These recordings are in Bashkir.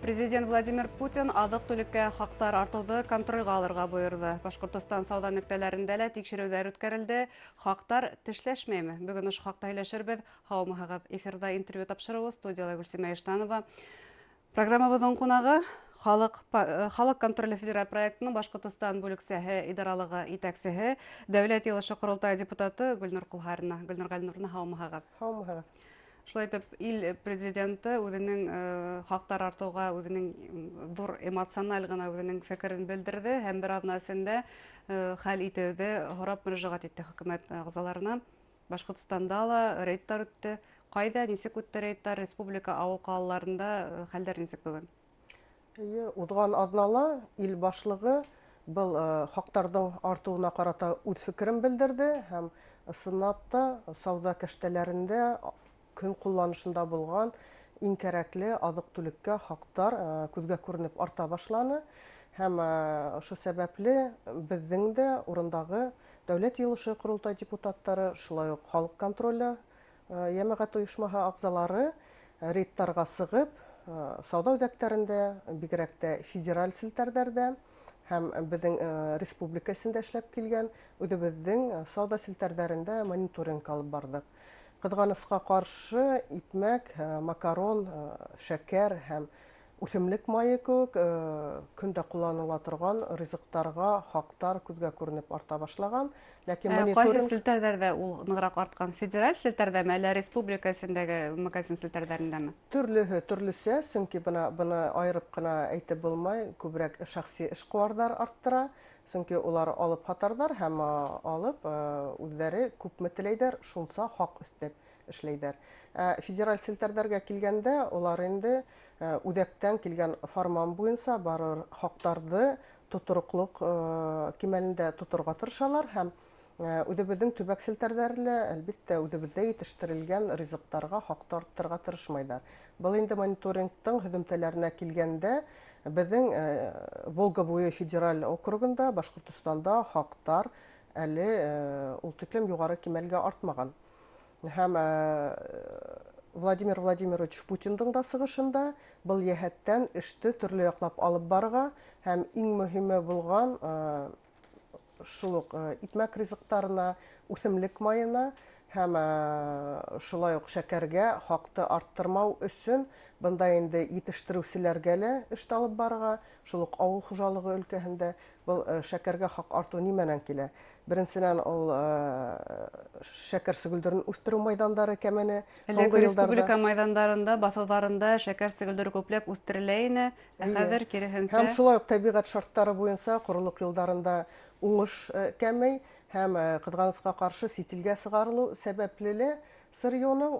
Президент Владимир Путин аҙыҡ-түлеккә хаҡтар артыуҙы контролгә алырға бойорҙо. Башҡортостан сауҙа нөктәләрендә лә тикшереүҙәр үткәрелде. Хаҡтар тешләшмәйме? Бөгөн ошо хаҡта һөйләшербеҙ. Һаумыһығыҙ! Эфирҙа интервью тапшырыуы, студияла Гөлсимә Иштанова. Программабыҙҙың ҡунағы Халыҡ контроле федераль проектының Башҡортостан бүлексәһе идаралығы етәксеһе, Дәүләт Йыйылышы Ҡоролтайы депутаты Гөлнур Ҡолһарина. Гөлнур Ғәлинуровна, һаумыһығыҙ! Һаумыһығыҙ! Шулай итеп, ил президенты үҙенең хаҡтар артыуға үҙенең ҙур эмоциональ ғына үҙенең фекерен белдерҙе һәм бер аҙна эсендә хәл итеүҙе һорап мөрәжәғәт итте хөкүмәт ағзаларына. Башҡортостанда ла рейдтар үтте. Ҡайҙа, нисек үтте рейдтар? Республика ауыл ҡалаларында хәлдәр нисек бөгөн? Эйе, уҙған аҙнала ил башлығы был хаҡтарҙың артыуына ҡарата үҙ фекерен белдерҙе һәм ысынлап та сауҙа кәштәләрендә көн ҡулланышында булған иң кәрәкле аҙыҡ-түлеккә хаҡтар күҙгә күренеп арта башланы. Һәм ошо сәбәпле беҙҙең дә урындағы Дәүләт Йыйылышы Ҡоролтай депутаттары, шулай уҡ Халыҡ контроле йәмәғәт ойошмаһы ағзалары рейдтарға сығып, сауҙа үҙәктәрендә, бигерәк тә федераль селтәрҙәрҙә һәм беҙҙең республика эсендә эшләп килгән үҙебеҙҙең сауҙа селтәрҙәрендә мониторинг алып барҙыҡ. Ҡыҙғанысҡа ҡаршы, икмәк, макарон, шәкәр һәм үҫемлек мае кеүек көн дә ҡулланыла торған ризыҡтарға хаҡтар күҙгә күренеп арта башлаған. Ләкин мониторинг... Ҡайһы селтәрҙәрҙә ул нығыраҡ артҡан? Федераль селтәрҙәме, әллә республика эсендәге магазин селтәрҙәрендәме? Төрлөһө төрлөсә, сөнки бына быны айырып ҡына әйтеп булмай, күберәк шәхси эшҡыуарҙар арттыра, сөнки улар алып һатарҙар һәм алып үҙҙәре күпме теләйҙәр, шунса хаҡ өҫтәп эшләйҙәр. Ә федераль селтәрҙәргә килгәндә, улар инде үҙәктән килгән фарман буйынса барыр хаҡтарҙы тотороҡлоҡ кимәлендә тоторға тырышалар һәм үҙебеҙҙең төбәк селтәрҙәре лә, әлбиттә, үҙебеҙҙә етештерелгән ризыҡтарға хаҡты арттырырға тырышмайҙар. Был инде мониторингтың һөҙөмтәләренә килгәндә, беҙҙең Волга буйы федераль округында, Башҡортостанда хаҡтар әле ул тиклем юғары кимәлгә артмаған. Һәм Владимир Владимирович Путиндың да сығышында был йәһәттән эште төрлө яҡлап алып барырға һәм иң мөһиме булған шул уҡ икмәк ризыҡтарына, үҫемлек майына һәм шулай уҡ шәкәргә хаҡты арттырмау өсөн бында инде етештереүселәргә лә эште алып барырға, шул уҡ ауыл хужалығы өлкәһендә был шәкәргә хаҡ артыу нимәнән килә? Беренсенән, ул шәкәр сөгөлдөрөн үҫтереү майҙандары кәмене. Элек республика майҙандарында, баҫыуҙарында шәкәр сөгөлдөрө күпләп үҫтерелә ине, ә хәҙер киреһенсә. Һәм шулай уҡ тәбиғәт шарттары буйынса ҡоролоҡ йылдарында уңыш кәмей һәм, ҡыҙғанысҡа ҡаршы, сит илгә сығарылыу сәбәпле лә сырьеның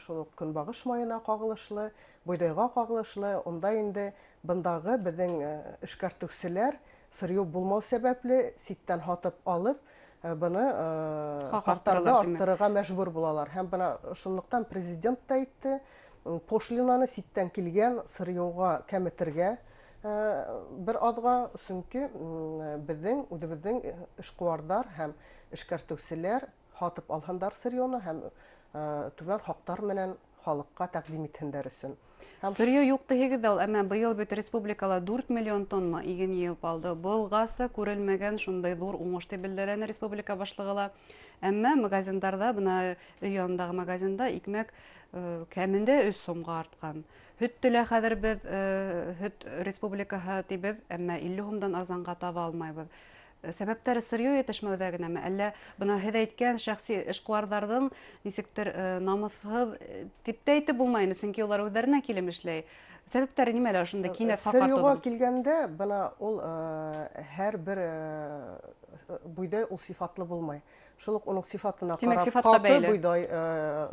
шул уҡ көнбағыш майына ҡағылышлы, бойҙайға ҡағылышлы, унда инде бындағы беҙҙең эшкәртеүселәр сырье булмау сәбәпле, ситтән һатып алып, быны хаҡтарҙы арттырырға мәжбүр булалар. Һәм бына шунлыҡтан президент та әйтте, пошлинаны ситтән килгән сырьеға кәметергә бер аҙға, сөнки беҙҙең үҙебеҙҙең эшҡыуарҙар һәм эшкәртеүселәр һатып алһындар сырьены һәм түбән хаҡтар менән халыҡҡа тәҡдим итһендәр өсөн. Һәм Сырье юҡ тиһегеҙ ҙә ул, әммә быйыл бит республикала 4 миллион тонна иген йыйылып алды. Былғаса күрелмәгән шундай ҙур уңыш тип белдерәне республика башлығы ла. Әммә магазиндарҙа, бына өй янындағы магазинда икмәк кәмендә 3 сумға артҡан. Һөттө лә хәҙер беҙ һөт республикаһы тибеҙ, әммә 50 һумдан арзанға таба алмайбыҙ. Сәбәптәре сырье етешмәүҙә генәме, әллә бына һеҙ әйткән шәхси эшҡыуарҙарҙың нисектер намыҫһыҙ тип тә әйтеп булмай инде, сөнки улар үҙҙәренә килем эшләй. Сәбәптәре нимәлә ошондай кинәт хаҡ артыуҙың? Сырьеға килгәндә, бына ул һәр бер бойҙай ул сифатлы булмай. Шул уҡ уның сифатына ҡарап, ҡаты бойҙай,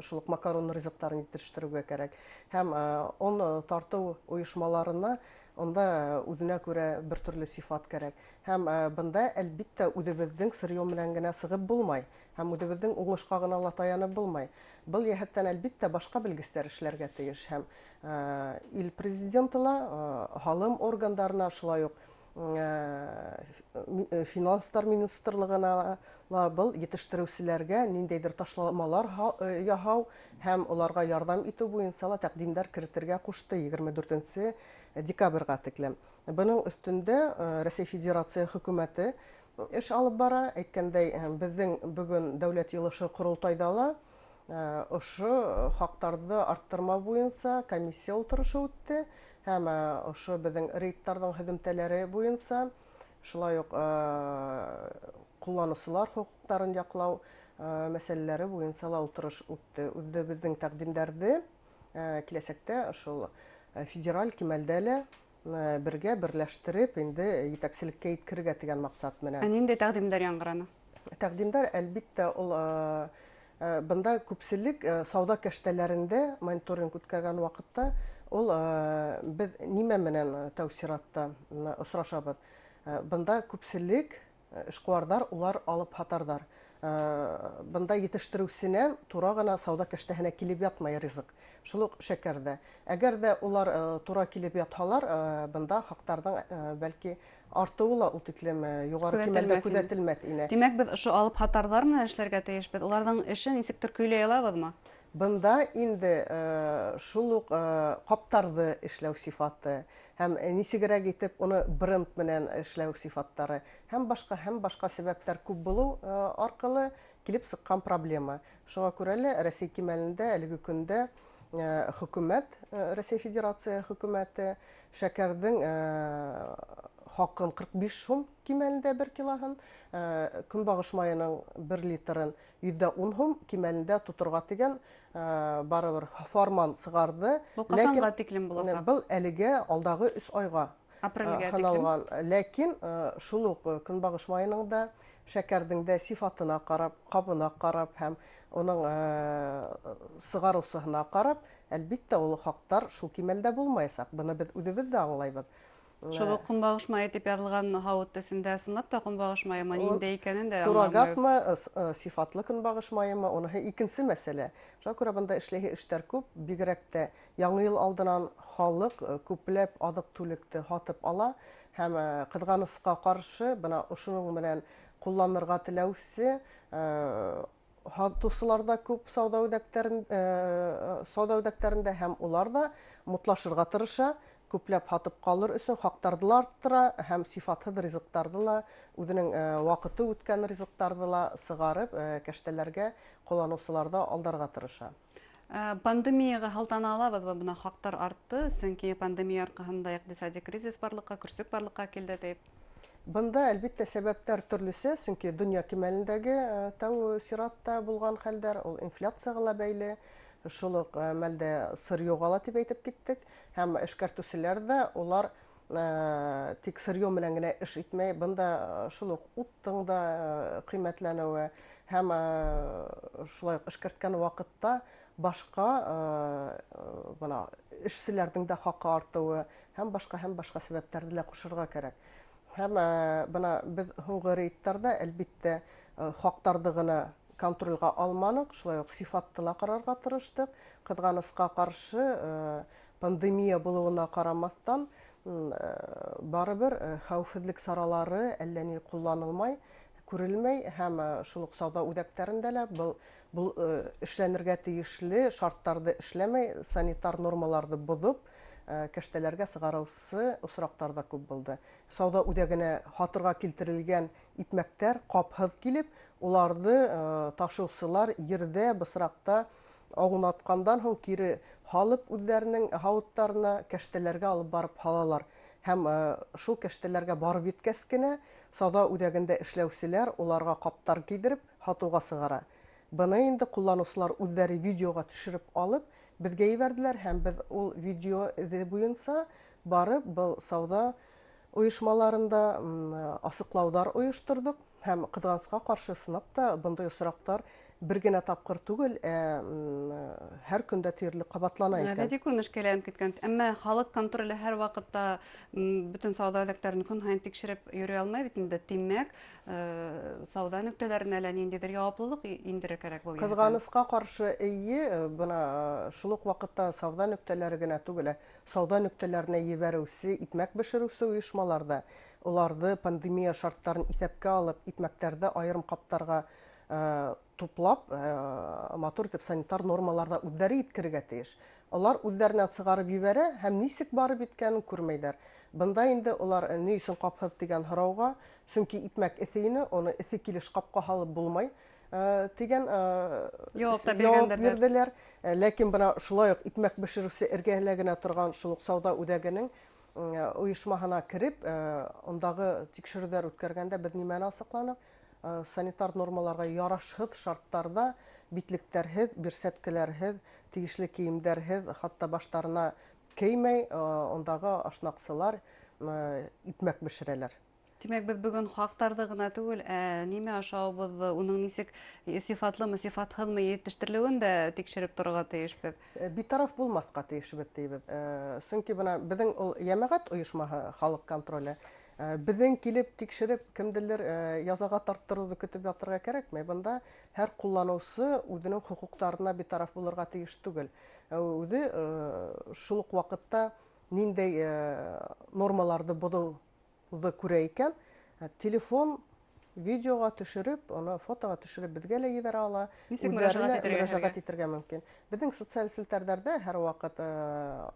шул уҡ макарон ризыҡтарын етештереүгә кәрәк. Һәм он тартыу ойошмаларына унда үҙенә күрә бер төрлө сифат кәрәк. Һәм бында, әлбиттә, үҙебеҙҙең сырье менән генә сығып булмай һәм үҙебеҙҙең уңышҡа ғына ла таянып булмай. Был йәһәттән, әлбиттә, башҡа белгестәр эшләргә тейеш һәм ил Президенты ла һалым органдарына, шулай уҡ финанстар министрлығына ла был етештереүселәргә ниндәйҙер ташламалар яһау һәм уларға ярҙам итеү буйынса ла тәҡдимдәр керетергә ҡушты 24 Декабрьға тиклем. Бының өҫтөндә Рәсәй Федерация хөкүмәте эш алып бара. Әйткәндәй, беҙҙең бөгөн Дәүләт йыйылышы ҡоролтайҙа ла ошо хаҡтарҙы арттырмау буйынса комиссия ултырышы үтте һәм ошо беҙҙең рейдтарҙың һөҙөмтәләре буйынса шулай уҡ ҡулланыусылар хоҡуҡтарын яҡлау мәсьәләләре буйынса ла ултырыш үтте. Үҙебеҙҙең тәҡдимдәрҙе киләсәктә шул федераль кимәлдә лә бергә берләштереп инде етәкселеккә еткерергә тигән маҡсат менән. Ә ниндәй тәҡдимдәр яңғыраны? Тәҡдимдәр, әлбиттә, ул бында күпселек сауҙа кәштәләрендә мониторинг үткәргән ваҡытта ул беҙ нимә менән тәү сиратта осрашабыҙ? Бында күпселек эшҡыуарҙар улар алып һатарҙар. Бында етештереүсенән тура ғына сауҙа кәштәһенә килеп ятмай ризыҡ. Шул уҡ шәкәр ҙә. Әгәр ҙә улар тура килеп ятһалар, бында хаҡтарҙың бәлки артыуы ла ул тиклем юғары кимәлдә күҙәтелмәҫ ине. Тимәк, беҙ ошо алып һатарҙар менән эшләргә тейешбеҙ. Уларҙың эшен нисектер көйләй алабыҙмы? Бында инде шул уҡ ҡаптарҙы эшләү сифаты һәм нисегерәк итеп уны бренд менән эшләү сифаттары һәм башҡа һәм башҡа сәбәптәр күп булыу арҡылы килеп сыҡҡан проблема. Шуңа күрә лә Рәсәй кимәлендә әлеге көндә хөкүмәт, Рәсәй Федерация хөкүмәте шәкәрҙең хаҡын 45 һум кимәлендә бер килоһын, көнбағыш майының бер литрын 110 һум кимәлендә тоторға тигән барыбер фарман сығарҙы. Был ҡасанға тиклем буласаҡ? Был әлегә алдағы 3 айға апрелгә тиклем һаналған. Ләкин шул уҡ көнбағыш майының да, шәкәрҙең дә сифатына ҡарап, ҡабына ҡарап һәм уның сығарыусыһына ҡарап, әлбиттә, ул хаҡтар шул кимәлдә булмаясаҡ. Быны беҙ үҙебеҙ ҙә аңлайбыҙ. Шул уҡ көнбағыш майы тип яҙылған һауыт эсендә ысынлап та көнбағыш майымы ниндәй икәнен дә Суррогатмы, сифатлы көнбағыш майымы, уныһы икенсе мәсьәлә. Шуңа күрә бында эшләйһе эштәр күп, бигерәк тә яңы йыл алдынан халыҡ күпләп аҙыҡ-түлекте һатып ала һәм ҡыҙғанысҡа ҡаршы бына ошоноң менән ҡулланырға теләүсе һатыусылар ҙа күп сауҙа үҙәктәрендә һәм улар ҙа мутлашырға тырыша, күпләп һатып ҡалыр өсөн хаҡтарҙы ла арттыра һәм сифатһыҙ ризыҡтарҙы ла, үҙенең ваҡыты үткән ризыҡтарҙы ла сығарып, кәштәләргә ҡулланыусыларҙы алдарға тырыша. Пандемияға һылтана алабыҙмы? Бына хаҡтар артты, сөнки пандемия арҡаһында иҡтисади кризис барлыҡҡа, көрсөк барлыҡҡа килде тип. Бында, әлбиттә, сәбәптәр төрлөсә, сөнки донъя кимәлендәге тәү сиратта булған хәлдәр, ул инфляцияға ла бәйле, шул уҡ мәлдә сырьеға ла тип әйтеп киттек, һәм эшкәртеүселәр ҙә улар тик сырье менән генә эш итмәй, бында шул уҡ уттың да ҡиммәтләнеүе һәм шулай уҡ эшкәрткән ваҡытта башҡа бына эшселәрҙең дә хаҡы артыуы һәм башҡа сәбәптәрҙе лә ҡушырға кәрәк. Һәм бына беҙ һуңғы рейдтарҙа, әлбиттә, хаҡтарҙы ғына контролға алманыҡ, шулай уҡ сифатты ла ҡарарға тырыштыҡ. Ҡыҙғанысҡа ҡаршы, пандемия булыуына ҡарамаҫтан, барыбер хәүефһеҙлек саралары әллә ни ҡулланылмай, күрелмәй һәм шул уҡ сауҙа үҙәктәрендә лә был эшләнергә тейешле шарттарҙы эшләмәй, санитар нормаларҙы боҙоп, кәштәләргә сығарыусы осраҡтар ҙа күп булды. Сауҙа үҙәгенә һатырға килтерелгән ипмәктәр ҡапһыҙ килеп, уларҙы ташыусылар ерҙә, бысраҡта ауынатҡандан һуң кире һалып үҙҙәренең һауыттарына кәштәләргә алып барып һалалар. Һәм шул кәштәләргә барып еткәс кенә сауҙа үҙәгендә эшләүселәр уларға ҡаптар кейҙереп һатыуға сығара. Быны инде ҡулланыусылар үҙҙәре видеоға төшөрөп алып беҙгә ебәрҙеләр һәм беҙ ул видео эҙе буйынса барып был сауҙа ойошмаларында асыҡлауҙар ойошторҙоҡ һәм ҡыҙғанысҡа ҡаршы ысынлап та бындай осраҡтар бер генә тапҡыр түгел, һәр көндә тиерлек ҡабатлана икән. Ғәҙәти күренешкә әйләнеп киткән. Әммә халыҡ контроле һәр ваҡытта, бөтөн сауҙа үҙәктәрен көн һайын тикшереп йөрөй алмай бит инде. Тимәк, сауҙа нөктәләренә лә ниндәйҙер яуаплылыҡ индерер кәрәк был йәһәттән. Ҡыҙғанысҡа ҡаршы, эйе, бына шул уҡ ваҡытта сауҙа нөктәләре генә түгел, ә сауҙа нөктәләренә ебәреүсе, икмәк бешереүсе ойошмалар ҙа уларҙы пандемия шарттарын иҫәпкә алып, икмәктәрҙе айырым ҡаптарға Туплап, матур итеп санитар нормаларҙа үҙҙәре еткерергә тейеш. Улар үҙҙәренән сығарып ебәрә һәм нисек барып еткәнен күрмәйҙәр. Бында инде улар ни өсөн ҡапһыҙ тигән һорауға, сөнки икмәк эҫе ине, уны эҫе килеш ҡапҡа һалып булмай тигән яуап та яуап биргәндәрҙер. Бирҙеләр. Ләкин бына шулай уҡ икмәк бешереүсе эргәһендә генә торған шул уҡ сауҙа үҙәгенең ойошмаһына кереп, ундағы тикшереүҙәр үткәргәндә беҙ нимәне асыҡланыҡ? Санитар нормаларға ярашһыҙ шарттарҙа битлектәрһеҙ, бирсәткәләрһеҙ, тейешле кейемдәрһеҙ, хатта баштарына кеймәй, ундағы ашнаҡсылар икмәк бешерәләр. Тимәк, беҙ бөгөн хаҡтарҙы ғына түгел, ә нимә ашауыбыҙҙы, уның нисек сифатлымы, сифатһыҙмы етештерелеүен дә тикшереп торорға тейешбеҙ. Битараф булмаҫҡа тейешбеҙ тейбеҙ. Сөнки бына беҙҙең ул йәмәғәт ойошмаһы халыҡ контроле. Беҙҙең килеп тикшереп кемделер язаға тарттырыуҙы көтөп ятырға кәрәкмәй. Бында һәр ҡулланыусы үҙенең хоҡуҡтарына битараф булырға тейеш түгел. Үҙе шул уҡ ваҡытта ниндәй нормаларҙы боҙоуҙы күрә икән, телефон видеоға төшөрөп, уны фотоға төшөрөп беҙгә лә ебәрә ала. Нисек Үҙҙәре мөрәжәғәт лә итергә мөрәжәғәт һеҙгә? Итергә мөмкин. Беҙҙең социаль селтәрҙәрҙә һәр ваҡыт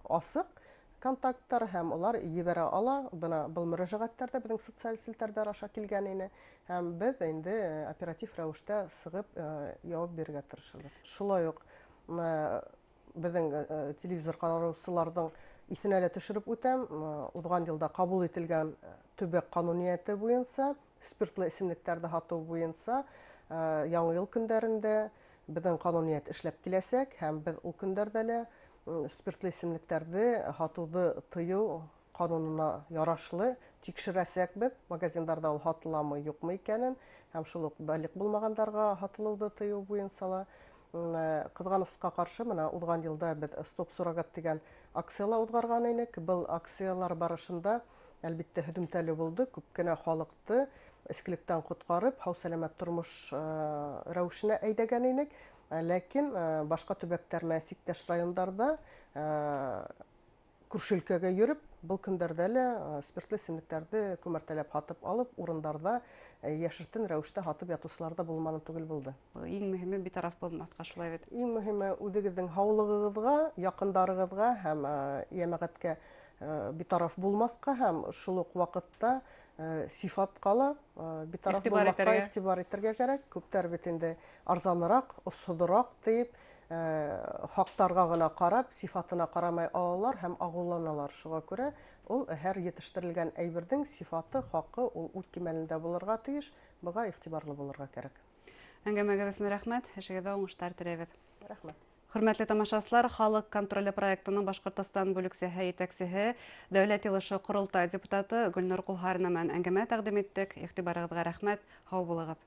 асыҡ контакттар һәм улар ебәрә ала. Бына был мөрәжәғәттәр ҙә беҙҙең социаль селтәрҙәр аша килгән ине. Һәм беҙ инде оператив рәүештә сығып яуап бирергә тырышабыҙ. Шулай уҡ беҙҙең телевизор ҡараусыларҙың иҫенә лә төшөрөп үтәм, уҙған йылда ҡабул ителгән төбәк ҡануниәте буйынса спиртлы эсемлектәрҙе һатыу буйынса яңы йыл көндәрендә беҙҙең ҡануниәт эшләп киләсәк, һәм беҙ ул көндәрҙә лә спиртлы эсемлектәрҙе һатыуҙы тыйыу ҡанунына ярашлы тикшерәсәкбеҙ, магазиндарҙа ул һатыламы, юҡмы икәнен, һәм шул уҡ балиғ булмағандарға һатылыуҙы тыйыу буйынса ла. Ҡыҙғанысҡа ҡаршы, бына уҙған йылда беҙ «Стоп суррогат» тигән акцияла уҙғарған инек. Был акциялар барышында, әлбиттә, һөҙөмтәле булды, күп кенә халыҡты эскелектән ҡотҡарып, һау-сәләмәт тормош рәүешенә әйҙәгән инек. Ләкин башҡа төбәктәр менән сиктәш райондарҙа күрше өлкәгә йөрөп, был көндәрҙә лә спиртлы эсемлектәрҙе күмәртәләп һатып алып, урындарҙа йәшертен рәүештә һатып ятыусылар ҙа булманы түгел булды. Иң мөһиме битараф булмаҫҡа, шулай бит? Иң мөһиме үҙегеҙҙең һаулығығыҙға, яҡындарығыҙға һәм йәмәғәткә битараф булмаҫҡа һәм шул уҡ ваҡытта сифатҡа ла битараф Иғтибар булмаҫҡа, итергә. Иғтибар итергә кәрәк. Күптәр бит инде арзаныраҡ, осһоҙораҡ тиеп, хаҡтарға ғына ҡарап, сифатына ҡарамай алалар һәм ағыуланалар. Шуға күрә ул һәр етештерелгән әйберҙең сифаты, хаҡы ул үҙ кимәлендә булырға тейеш, быға иғтибарлы булырға кәрәк. Әңгәмәгеҙ өсөн рәхмәт, эшегеҙҙә уңыштар теләйбеҙ. Рәхмәт. Хөрмәтле тамашасылар, Халыҡ контроле проектының Башҡортостан бүлексәһе етәксеһе, Дәүләт Йыйылышы Ҡоролтай депутаты Гөлнур Ҡолһарина менән әңгәмә тәҡдим иттек. Иғтибарығыҙға рәхмәт, һау булығыҙ.